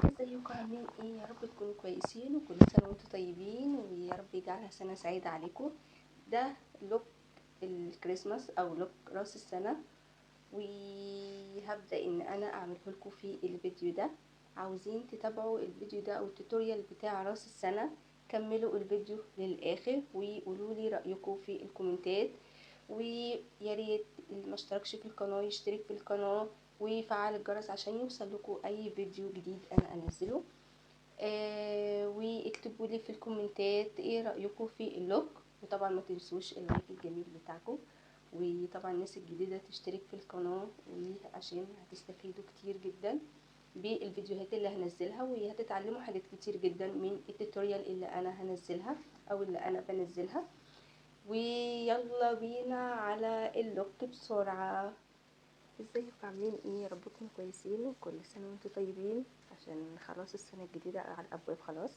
ازيكم عاملين ايه؟ يا رب تكونوا كويسين وكل سنة وانتم طيبين، ويا رب يجعلها سنة سعيدة عليكم. ده look الكريسماس او look راس السنة، وهبدا ان انا اعمله لكم في الفيديو ده. عاوزين تتابعوا الفيديو ده او ال tutorial بتاع راس السنة، كملوا الفيديو للاخر وقولوا لي رايكم في الكومنتات. ويا ريت اللي ما اشتركش في القناة يشترك في القناة ويفعل الجرس عشان يوصل لكم اي فيديو جديد انا انزله. واكتبوا لي في الكومنتات ايه رايكم في ال look، وطبعا ما تنسوش ال like الجميل بتاعكم، وطبعا الناس الجديدة تشترك في القناة عشان هتستفيدوا كتير جدا بالفيديوهات اللي هنزلها، وهتتعلموا حاجات كتير جدا من ال tutorial اللي انا هنزلها او اللي انا بنزلها. ويلا بينا على ال look بسرعة. ازيكم عاملين ايه؟ يا رب تكونوا كويسين وكل سنة وانتم طيبين، عشان خلاص السنة الجديدة على الابواب خلاص.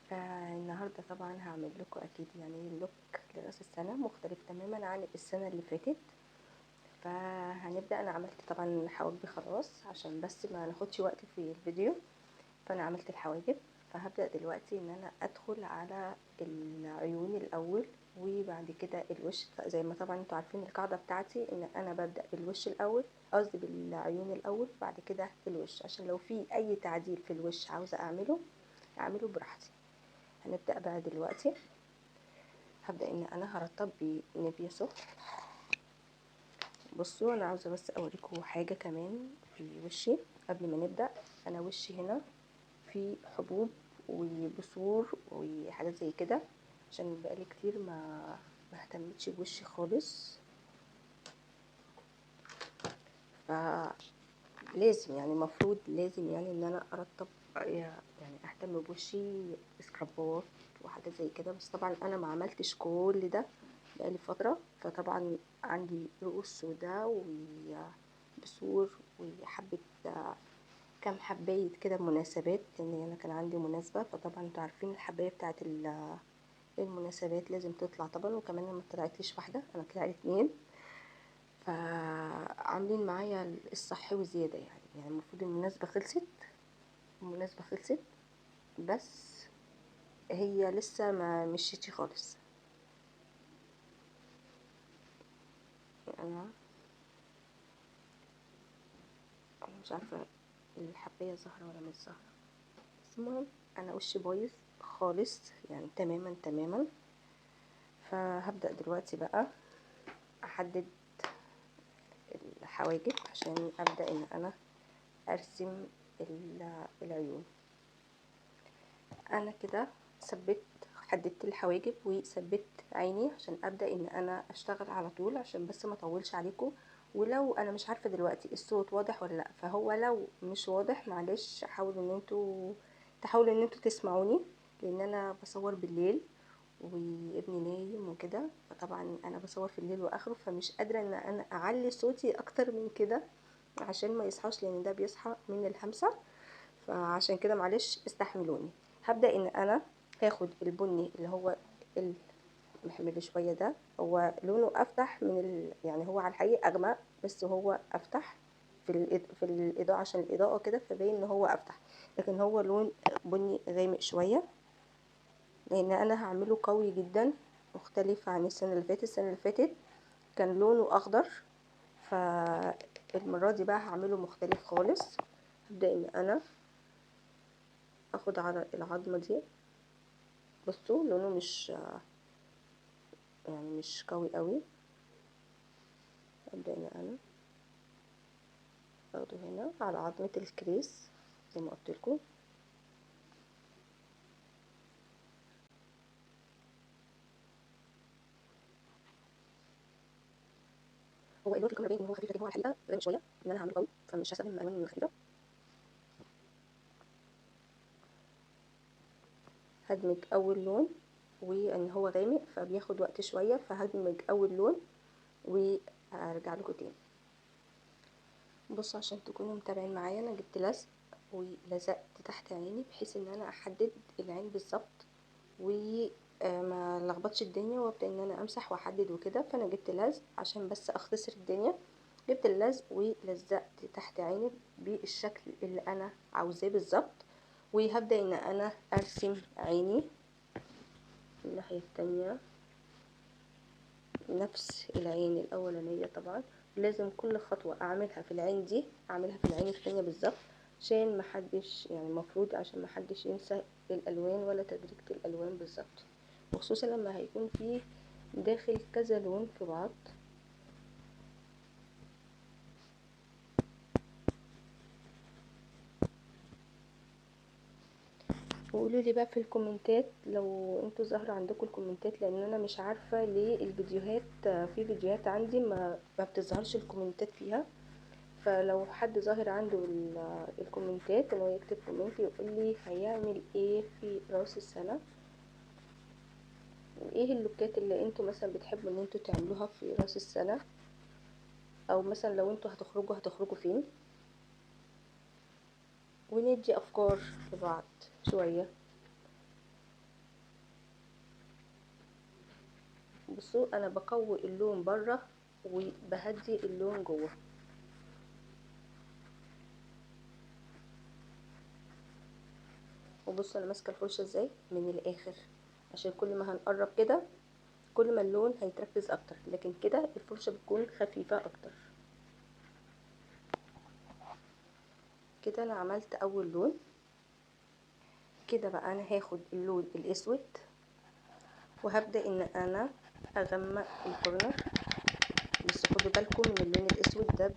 فالنهارده طبعا هعمل لكم اكيد يعني look لراس السنة مختلف تماما عن السنة اللي فاتت. فهنبدا. انا عملت طبعا حواجبي خلاص عشان بس ما ناخدش وقت في الفيديو، فانا عملت الحواجب. فهبدا دلوقتي ان انا ادخل على العيون الاول وبعد كده الوش. زي ما طبعا انتوا عارفين القاعدة بتاعتي ان انا ببدا بالوش الاول، قصدي بالعيون الاول بعد كده الوش، عشان لو في اي تعديل في الوش عاوزه اعمله اعمله براحتي. هنبدا بقى دلوقتي. هبدا ان انا هرطب بنيفيا سوفت. بصوا انا عاوزه بس اوريكم حاجة كمان في وشي قبل ما نبدا. انا وشي هنا في حبوب وبثور وحاجات زي كده، عشان بقالي كتير ما اهتمتش بوشي خالص، فلازم يعني المفروض لازم يعني ان انا ارطب، يعني اهتم بوشي سكرابات وحاجات زي كده. بس طبعا انا ما عملتش كل ده بقالي فترة، فطبعا عندي رؤوس سوداء وبثور وحبه كام حبايه كده مناسبات، لان انا كان عندي مناسبة، فطبعا انتوا عارفين الحبايه بتاعت المناسبات لازم تطلع طبعا. وكمان انا ما طلعتليش واحدة، انا طلع لي 2، فعاملين معايا الصح وزيادة يعني المفروض المناسبة خلصت، المناسبة خلصت بس هي لسه ما مشيتش خالص. انا مش عارفه الحبايه ظاهره ولا مش ظاهره، بس المهم انا وشي بايظ خالص يعني تماما تماما. فهبدأ دلوقتي بقى احدد الحواجب عشان ابدأ ان انا ارسم العيون. انا كده ثبت حددت الحواجب وثبت عيني عشان ابدأ ان انا اشتغل على طول، عشان بس ما اطولش عليكم. ولو انا مش عارفة دلوقتي الصوت واضح ولا لا، فهو لو مش واضح معلش حاولوا ان انتوا تحاولوا ان انتوا تسمعوني، لان انا بصور بالليل وابني نايم وكده، فطبعا انا بصور في الليل واخره، فمش قادرة ان انا اعلي صوتي اكتر من كده عشان ما يصحاش، لان ده بيصحى من الهمسه، فعشان كده معلش استحملوني. هبدا ان انا هاخد البني اللي هو المحمر شوية ده، هو لونه افتح من يعني هو على الحقيقة اغمق، بس هو افتح في الاضاءة عشان الاضاءة كده فباين ان هو افتح، لكن هو لون بني غامق شوية، لان انا هعمله قوي جدا مختلف عن السنة اللي فاتت. السنة اللي فاتت كان لونه اخضر، فالمره دي بقى هعمله مختلف خالص. هبدا ان انا اخد على العظمة دي. بصوا لونه مش يعني مش قوي قوي. هبدا ان انا اخده هنا على عظمه الكريس زي ما قلت لكم. هو اللون في الكاميرا باين ان هو خفيف، لكن هو على الحقيقة غامق شوية، ان انا هعمله قوي فمش هستخدم الوان خفيفة. هدمج اول لون، وان هو غامق فبياخد وقت شوية، فهدمج اول لون وارجع لكم تاني. بصوا عشان تكونوا متابعين معايا، انا جبت لزق ولزقت تحت عيني بحيث ان انا احدد العين بالظبط وما لخبطش الدنيا، وابدا ان انا امسح واحدد وكده. فانا جبت لزق عشان بس اختصر الدنيا. جبت اللزق ولزقت تحت عيني بالشكل اللي انا عاوزاه بالظبط. وهبدأ ان انا ارسم عيني الناحية التانية نفس العين الاولانية. طبعا لازم كل خطوة اعملها في العين دي اعملها في العين التانية بالظبط، عشان محدش يعني المفروض عشان محدش ينسى الالوان ولا تدريجة الالوان بالظبط، وخصوصا لما هيكون في داخل كذا لون في بعض. وقولوا لي بقى في الكومنتات لو انتوا ظاهره عندكم الكومنتات، لان انا مش عارفه ليه الفيديوهات، في فيديوهات عندي ما بتظهرش الكومنتات فيها، فلو حد ظاهر عنده الكومنتات ان هو يكتب comment يقول لي هيعمل ايه في راس السنة، وايه اللوكات اللي انتوا مثلا بتحبوا ان انتوا تعملوها في راس السنة، او مثلا لو انتوا هتخرجوا هتخرجوا فين، وندي افكار لبعض شوية. بصوا انا بقوي اللون بره وبهدي اللون جوه. وبصوا انا ماسكه الفرشة ازاي من الاخر، عشان كل ما هنقرب كده كل ما اللون هيتركز اكتر، لكن كده الفرشة بتكون خفيفة اكتر. كده انا عملت اول لون. كده بقى انا هاخد اللون الاسود وهبدا ان انا اغمق الكورنر. بس خدوا بالكم من اللون الاسود ده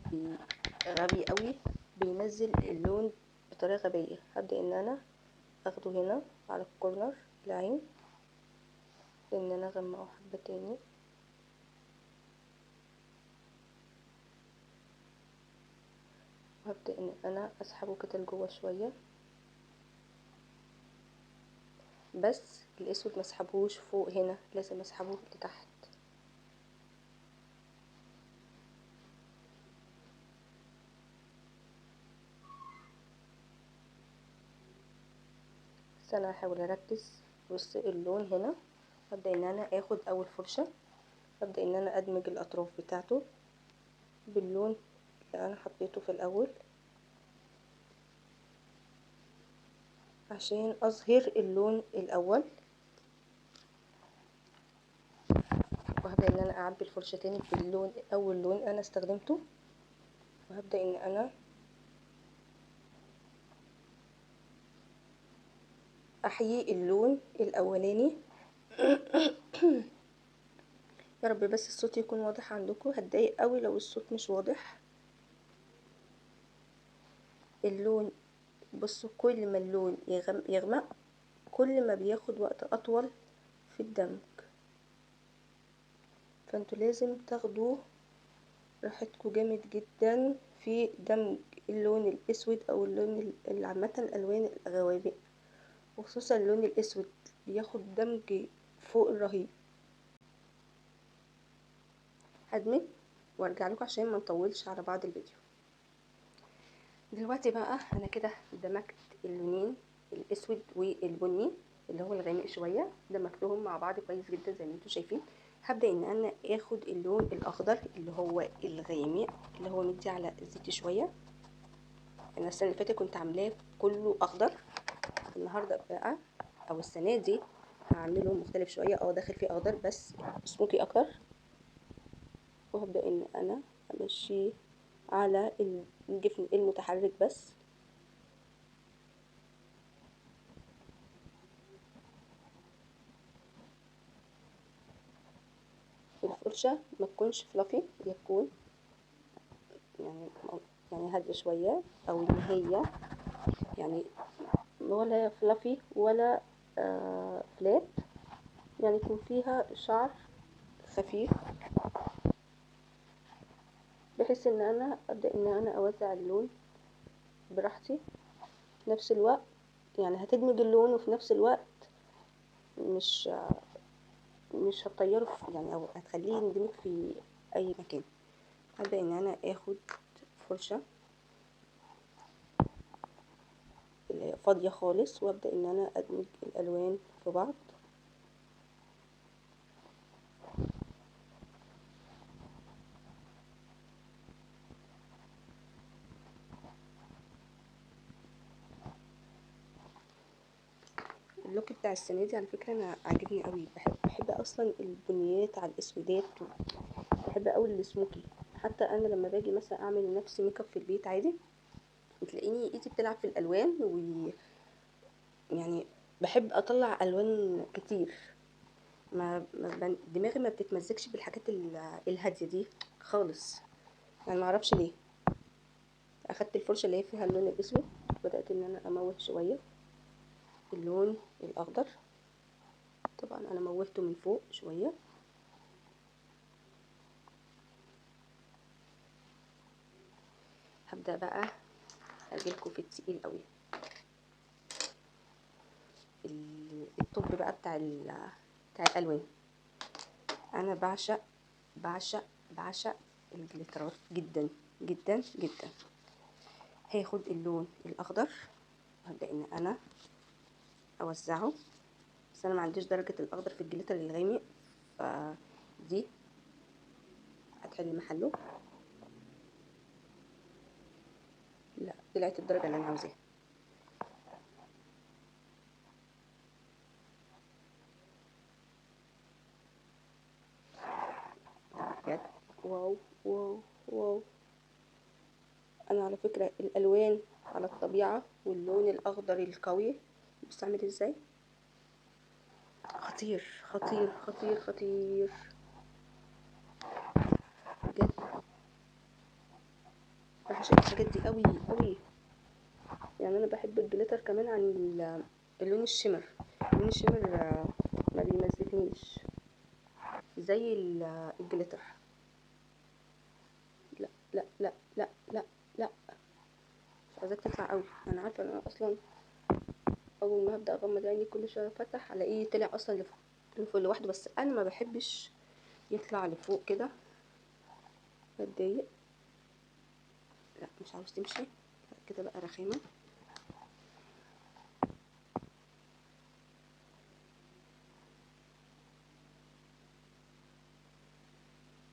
غبي قوي، بينزل اللون بطريقة غبية. هبدا ان انا اخده هنا على الكورنر العين، ان انا اغمقه حبه تاني. وهبدا ان انا اسحبه كده لجوه شوية، بس الاسود ما اسحبهوش فوق هنا، لازم اسحبه لتحت. بس انا هحاول اركز. بص اللون هنا، هبدا ان انا اخد اول فرشه، هبدا ان انا ادمج الاطراف بتاعته باللون اللي انا حطيته في الاول عشان اظهر اللون الاول. وهبدا ان انا اعبي الفرشة تاني باللون اول لون انا استخدمته، وهبدا ان انا احيي اللون الاولاني. يا رب بس الصوت يكون واضح عندكم، هتضايق قوي لو الصوت مش واضح. اللون بصوا كل ما اللون يغمق كل ما بياخد وقت اطول في الدمج، فانتوا لازم تاخدوا راحتكم جامد جدا في دمج اللون الاسود او اللون عامة الالوان الغوامق، وخصوصا اللون الاسود بياخد دمج فوق الرهيب. هدمج وارجع لكم عشان ما نطولش على بعض الفيديو. دلوقتي بقى انا كده دمجت اللونين الاسود والبني اللي هو الغامق شوية، دمجتهم مع بعض كويس جدا زي ما انتم شايفين. هبدا ان انا اخد اللون الاخضر اللي هو الغامق اللي هو مدي على الزيت شوية. انا السنة اللي فاتت كنت عاملاه كله اخضر، النهارده بقى او السنة دي هعمله مختلف شوية، داخل فيه اخضر بس سموكي اكتر. وهبدا ان انا امشي على الجفن المتحرك بس. الفرشة ما تكونش فلافي، يكون يعني هادية شوية، او ان هي يعني ولا فلافي ولا فلات، يعني يكون فيها شعر خفيف، بحيث ان انا ابدا ان انا اوزع اللون براحتي في نفس الوقت، يعني هتدمج اللون وفي نفس الوقت مش هتطيره يعني او هتخليه يندمج في اي مكان. هبدا ان انا اخد فرشه فاضية خالص وابدا ان انا ادمج الالوان في بعض. ال look بتاع السنة دي على فكرة انا عاجبني قوي. بحب اصلا البنيات على الاسودات، بحب قوي ال smoky. حتى انا لما باجي مثلا اعمل لنفسي make up في البيت عادي، بتلاقيني ايدي بتلعب في الالوان، و يعني بحب اطلع الوان كتير. ما دماغي ما بتتمزجش بالحاجات الهادية دي خالص، يعني ما اعرفش ليه. اخدت الفرشة اللي هي فيها اللون الاسود، بدات ان انا اموه شوية اللون الاخضر. طبعا انا موهته من فوق شوية. هبدا بقى اجيلكم في التقيل قوي، الطب بقى بتاع الالوان. انا بعشق بعشق بعشق الجليترات جدا جدا جدا. هاخد اللون الاخضر وهبدا ان انا اوزعه، بس انا ما عنديش درجه الاخضر في الجليتر الغامق، فدي هتحل محله. لا، طلعت الدرجة اللي انا عاوزاها. بجد wow wow wow. انا على فكرة الالوان على الطبيعة واللون الاخضر القوي بص عامل ازاي، خطير خطير خطير خطير بجد. بعشق الحاجات دي قوي قوي. يعني انا بحب ال glitter كمان عن اللون ال shimmer. اللون ال shimmer ما بيمزجنيش زي ال glitter. لا لا لا لا لا لا، مش عايزاك تطلع قوي. انا عارفه ان انا اصلا اول ما هبدا اغمض عيني كل شوية فتح الاقيه طلع اصلا لفوق لوحده، بس انا ما بحبش يطلع لفوق كده، بتضايق. لا مش عاوز تمشي كده بقى، رخامه.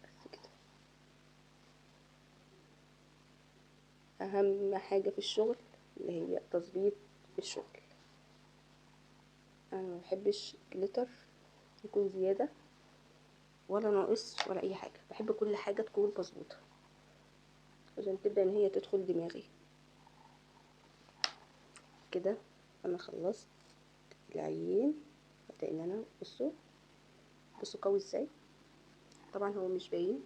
بس كده. اهم حاجة في الشغل اللي هي تظبيط الشغل. انا ما بحبش جليتر يكون زيادة ولا ناقص ولا اي حاجة، بحب كل حاجة تكون مظبوطة عشان تبدا ان هي تدخل دماغي كده. انا خلصت العين. هبدا ان انا بصوا قوي ازاي، طبعا هو مش باين.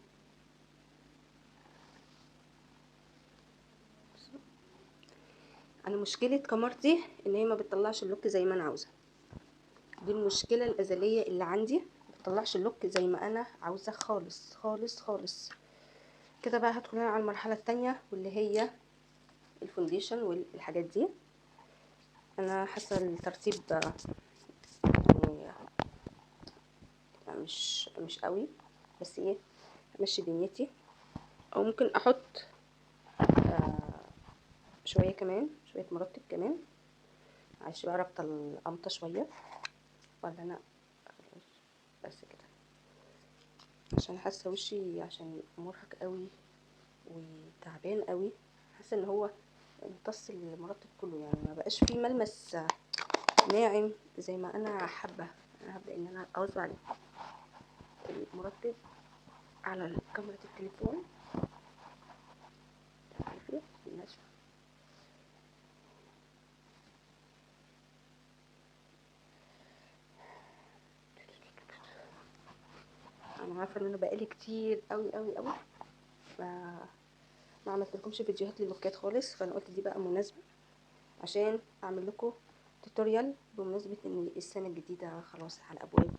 بصوا، انا مشكلة كاميرتي ان هي ما بتطلعش ال look زي ما انا عاوزه. دي المشكلة الازلية اللي عندي، ما بتطلعش ال look زي ما انا عاوزه خالص خالص خالص. كده بقى هدخل انا على المرحلة الثانية واللي هي ال foundation والحاجات دي. انا حاسه الترتيب يعني مش قوي، بس ايه همشي دنيتي. او ممكن احط شوية كمان، شوية مرطب كمان، معلش بقى رابطه القمطه شوية، ولا انا خلاص بس كده، عشان حاسه وشي عشان مرهق قوي وتعبان قوي، حاسه ان هو امتص المرطب كله، يعني ما بقاش فيه ملمس ناعم زي ما انا حابة. انا هبدا ان انا اوزع المرطب على كاميرا التليفون. ناشفة. انا عارفه ان انا بقالي كتير قوي قوي قوي ما عملتلكمش فيديوهات للوكات خالص، فانا قلت دي بقى مناسبة عشان اعمل لكم tutorial بمناسبة ان السنة الجديدة خلاص على الابواب،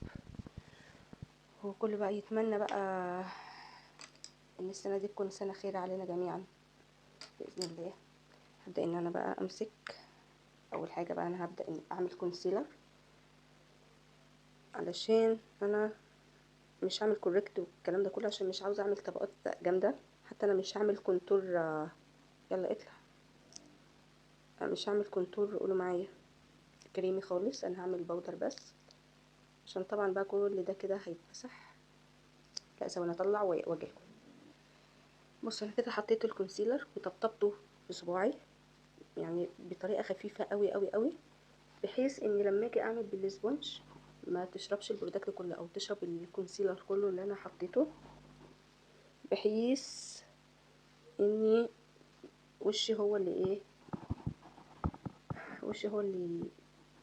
وكل بقى يتمنى بقى ان السنة دي تكون سنة خير علينا جميعا باذن الله. هبدا ان انا بقى امسك اول حاجة بقى، انا هبدا ان اعمل concealer علشان انا مش هعمل correct والكلام ده كله، عشان مش عاوزه اعمل طبقات جامدة. حتى انا مش هعمل contour، يلا اطلع، انا مش هعمل contour، قولوا معايا كريمي خالص، انا هعمل powder بس، عشان طبعا بقى كل ده كده هيتمسح. لا ثواني اطلع واجيلكم. بصوا انا كده حطيت ال concealer وطبطبته بصباعي، يعني بطريقة خفيفة قوي قوي قوي. بحيث ان لما اجي اعمل بال sponge ما تشربش ال product كله او تشرب ال concealer كله اللي انا حطيته، بحيث اني وشي هو اللي ايه، وشي هو اللي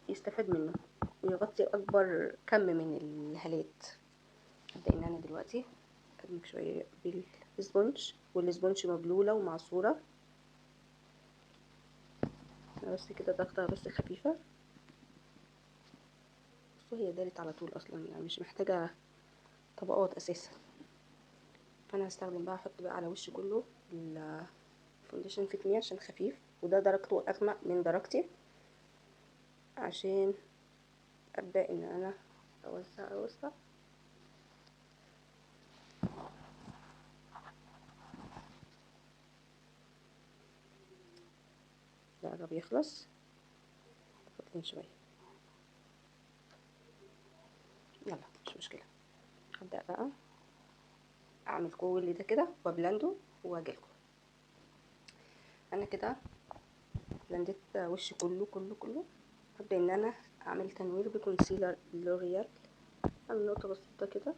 يستفاد منه ويغطي اكبر كم من الهالات. هبدا ان انا دلوقتي ادمج شوية بال sponge، وال sponge مبلوله ومعصوره، انا بس كده ضغطه بس خفيفة. بصوا هي دارت على طول اصلا، يعني مش محتاجه طبقات اساسا. فانا هستخدم بقى، احط بقى على وشي كله ال foundation Fit Me عشان خفيف، وده درجته اغمق من درجتي، عشان ابدا ان انا اوزع. ده قرب يخلص، فاضلين شوية، يلا مش مشكلة. هبدا بقى اعمل كل ده كده وا blend ه واجيلكم. انا كده blend ت وشي كله كله كله. هبدا ان انا اعمل تنوير ب concealer لوريال، اعمل نقطة بسيطة كده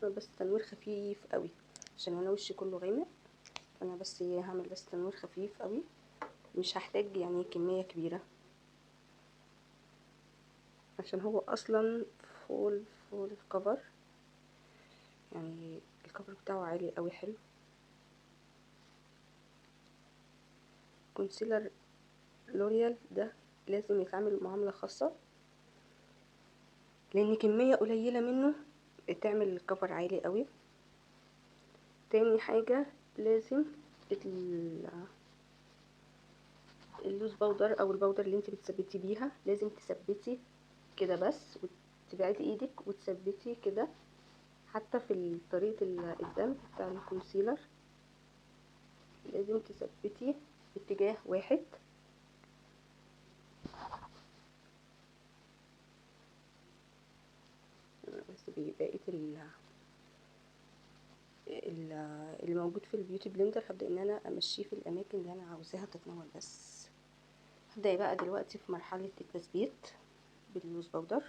بس، تنوير خفيف قوي عشان انا وشي كله غامق، فانا بس هعمل بس تنوير خفيف قوي، مش هحتاج يعني كمية كبيرة عشان هو اصلا full cover، يعني ال cover بتاعه عالي قوي حلو. concealer لوريال ده لازم يتعامل معاملة خاصة، لان كمية قليله منه بتعمل cover عالي قوي. تاني حاجة لازم ال loose powder او ال powder اللي انت بتثبتي بيها لازم تثبتي كده بس، وتبعدي ايدك وتثبتي كده، حتى في طريقه الدمج بتاع ال concealer لازم تثبتي باتجاه واحد. بس بقية اللي موجود في ال beauty blender هبدا ان انا امشيه في الاماكن اللي انا عاوزاها تتنور بس. هبدا بقى دلوقتي في مرحلة التثبيت بال loose powder.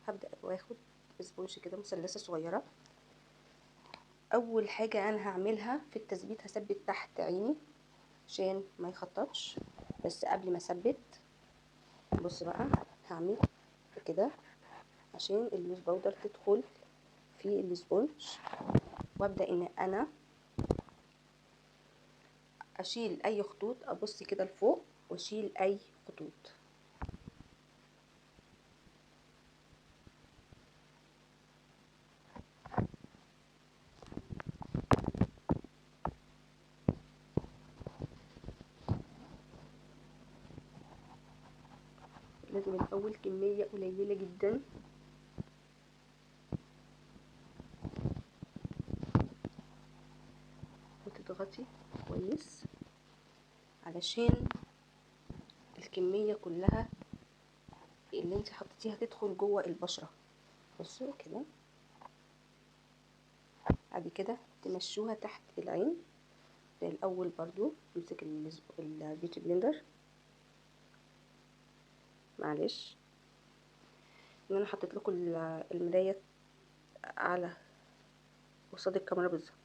هبدا واخد sponge كده مثلثة صغيرة. اول حاجة انا هعملها في التثبيت هثبت تحت عيني عشان ما يخططش، بس قبل ما اثبت بص بقى هعمل كده عشان ال loose powder تدخل في ال sponge، وابدا ان انا اشيل اي خطوط، ابص كده لفوق واشيل اي خطوط. لازم الاول كمية قليلة جدا. وتضغطي كويس علشان الكمية كلها اللي انت حطيتيها تدخل جوه البشرة. بصوا كده، بعد كده تمشوها تحت العين. ده الاول برضو امسك ال beauty blender، معلش ان انا حطيت لكم المراية على قصاد الكاميرا بالظبط.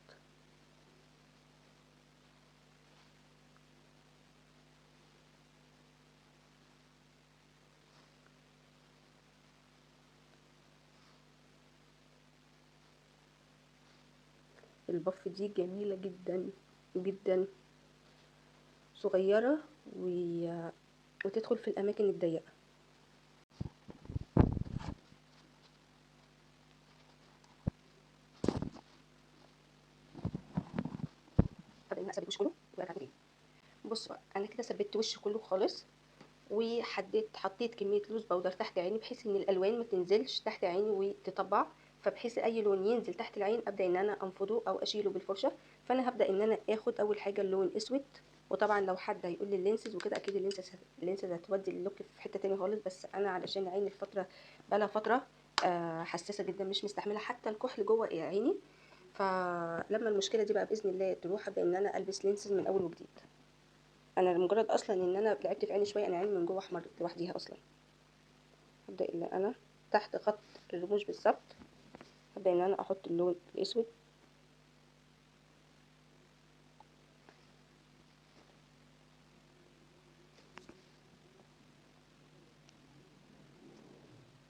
ال puff دي جميلة جدا جدا، صغيرة وتدخل في الاماكن الضيقة. هبدأ اثبت وشي كله وارجع تاني. بصوا بقى، انا كده ثبت وشي كله خالص، وحددت حطيت كمية loose powder تحت عيني بحيث ان الالوان ما تنزلش تحت عيني وتطبع، فبحيث اي لون ينزل تحت العين ابدا ان انا انفضه او اشيله بالفرشه. فانا هبدا ان انا اخد اول حاجة اللون اسود، وطبعا لو حد هيقول لي ال lenses وكده اكيد ال lenses هتودي ال look في حتة تاني خالص، بس انا علشان عيني الفترة بقالها فترة حساسة جدا، مش مستحمله حتى الكحل جوه عيني. فلما المشكلة دي بقى باذن الله تروح ابدا ان انا البس lenses من اول وجديد. انا لمجرد اصلا ان انا لعبت في عيني شوية انا عيني من جوه احمر لوحديها اصلا. هبدأ ان انا تحت خط الرموش بالظبط هبدأ ان انا احط اللون الاسود.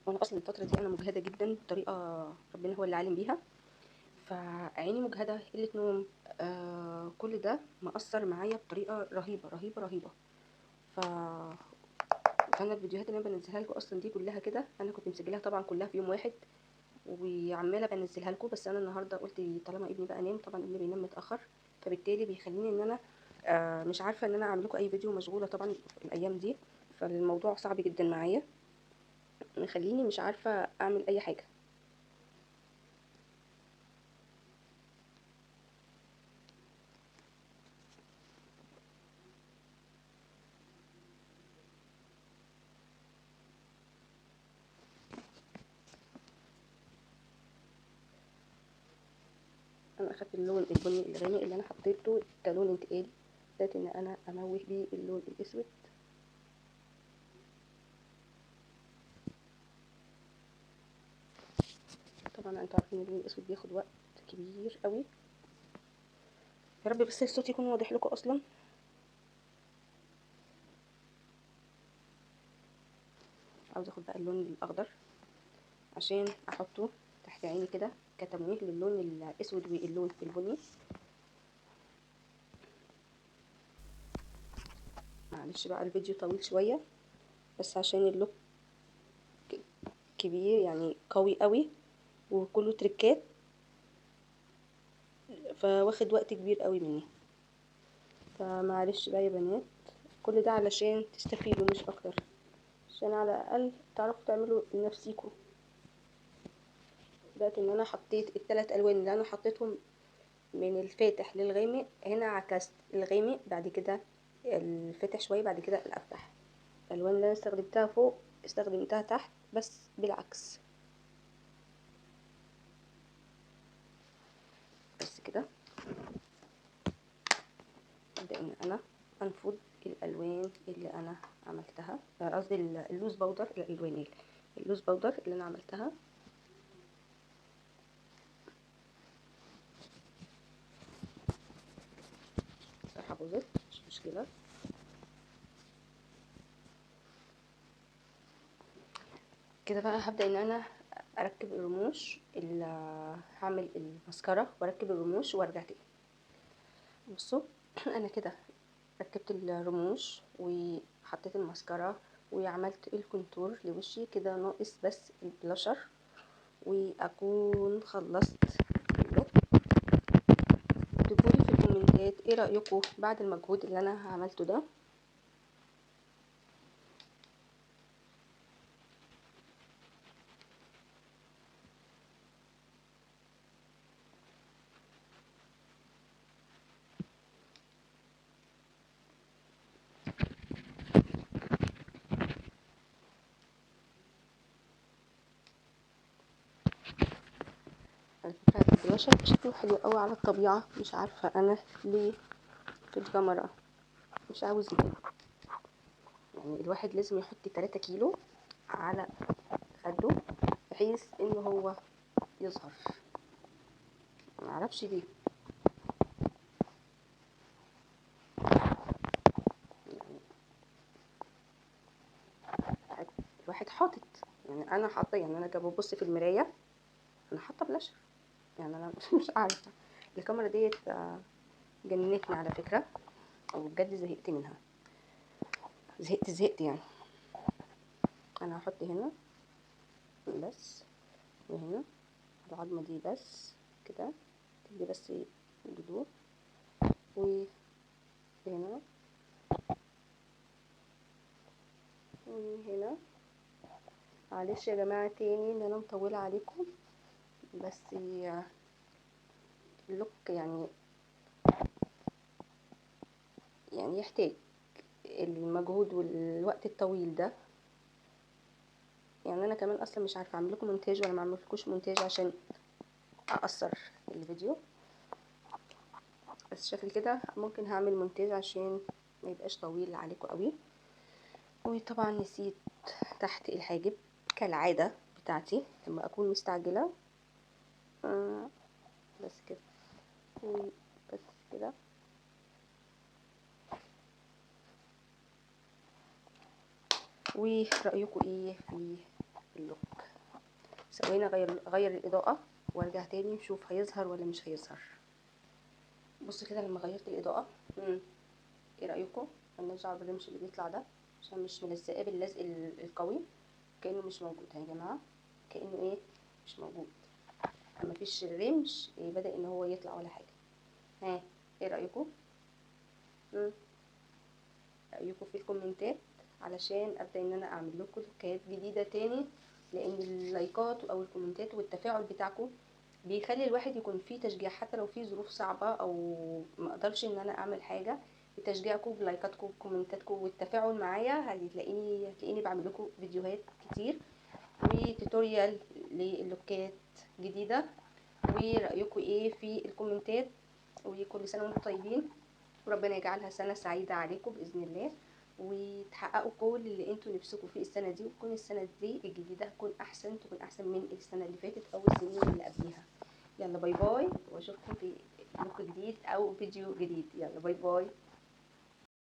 وانا اصلا الفترة دي انا مجهده جدا بطريقة ربنا هو اللي عالم بيها، فعيني مجهده، قلة نوم، كل ده مأثر معايا بطريقة رهيبة رهيبة رهيبة. فانا الفيديوهات اللي انا بنزلها لكم اصلا دي كلها كده انا كنت مسجلاها طبعا كلها في يوم واحد وعماله بنزلها لكم، بس انا النهارده قلت طالما ابني بقى نام، طبعا ابني بينام متاخر، فبالتالي بيخليني ان انا مش عارفه ان انا اعمل لكم اي فيديو، مشغولة طبعا الايام دي، فالموضوع صعب جدا معايا، مخليني مش عارفه اعمل اي حاجة. انا اخدت اللون البني الغامق اللي انا حطيته كلون انتقالي، بدأت ان انا اموه بيه اللون الاسود. طبعا انتوا عارفين اللون الاسود بياخد وقت كبير قوي. يا رب بس الصوت يكون واضح لكم اصلا. عاوزه اخد بقى اللون الاخضر عشان احطه تحت عيني كده كتمويه للون الاسود واللون البني. معلش بقى الفيديو طويل شوية بس عشان ال look كبير يعني قوي قوي وكله تريكات، فواخد وقت كبير قوي مني، فمعلش بقى يا بنات، كل ده علشان تستفيدوا مش اكتر، عشان على الاقل تعرفوا تعملوا لنفسيكم. بدأت ان انا حطيت الثلاث الوان اللي انا حطيتهم من الفاتح للغامق، هنا عكست الغامق بعد كده الفاتح شوية بعد كده الافتح. الالوان اللي انا استخدمتها فوق استخدمتها تحت بس بالعكس. بس كده ابدا ان انا انفض الالوان اللي انا عملتها، قصدي ال loose powder، الالوان ال loose powder اللي انا عملتها. صراحة باظت مش مشكلة. كده بقى هبدا ان انا اركب الرموش، هعمل المسكره واركب الرموش وارجع تاني. بصوا انا كده ركبت الرموش وحطيت المسكره وعملت ال contour لوشي كده، ناقص بس البلاشر واكون خلصت ال look. اكتبولي في الكومنتات ايه رايكم بعد المجهود اللي انا عملته ده. على فكرة البلاشر شكله حلو قوي على الطبيعة، مش عارفة انا ليه في الكاميرا مش عاوز يبان. يعني الواحد لازم يحط 3 كيلو على خده بحيث ان هو يظهر، معرفش ليه. يعني الواحد حاطط، يعني انا حاطه، يعني انا ببص في المراية انا حاطه بلاشر، يعني انا مش عارفه. الكاميرا ديت جننتني على فكرة، وبجد زهقت منها، زهقت يعني. انا هحط هنا بس وهنا العظمة دي بس كده، تدي بس جذور، وهنا وهنا. معلش يا جماعة تاني ان انا مطولة عليكم، بس ال look يعني يحتاج المجهود والوقت الطويل ده. يعني انا كمان اصلا مش عارفه اعمل لكم مونتاج ولا ما اعملكوش مونتاج عشان اقصر الفيديو، بس شكل كده ممكن هعمل مونتاج عشان ما يبقاش طويل عليكم قوي. وطبعا نسيت تحت الحاجب كالعادة بتاعتي لما اكون مستعجلة. بس كده وبس كده. ورأيكم ايه في ال look؟ ثواني اغير الاضاءة وارجع تاني نشوف هيظهر ولا مش هيظهر. بصوا كده لما غيرت الاضاءة، ايه رأيكم؟ مالناش دعوه بالرمش اللي بيطلع ده عشان مش ملزقاه باللزق القوي، كأنه مش موجود يا جماعة، كأنه ايه مش موجود، ما فيش الرمش إيه بدأ ان هو يطلع ولا حاجة. ها ايه رأيكم؟ رأيكم في الكومنتات علشان ابدأ ان انا اعمل لكم لوكات جديدة تاني، لان اللايكات او الكومنتات والتفاعل بتاعكم بيخلي الواحد يكون فيه تشجيع، حتى لو في ظروف صعبة او ما اقدرش ان انا اعمل حاجة، بتشجيعكم بلايكاتكم وكومنتاتكم والتفاعل معايا هتلاقيني بعمل لكم فيديوهات كتير و tutorial للوكات جديدة. ورأيكم ايه في الكومنتات؟ وكل سنة وانتم طيبين، وربنا يجعلها سنة سعيدة عليكم بإذن الله، وتحققوا كل اللي انتوا نفسكم فيه السنة دي، وتكون السنة دي الجديدة تكون احسن، تكون احسن من السنة اللي فاتت او السنين اللي قبليها. يلا bye bye، واشوفكم في look جديد او فيديو جديد. يلا bye bye.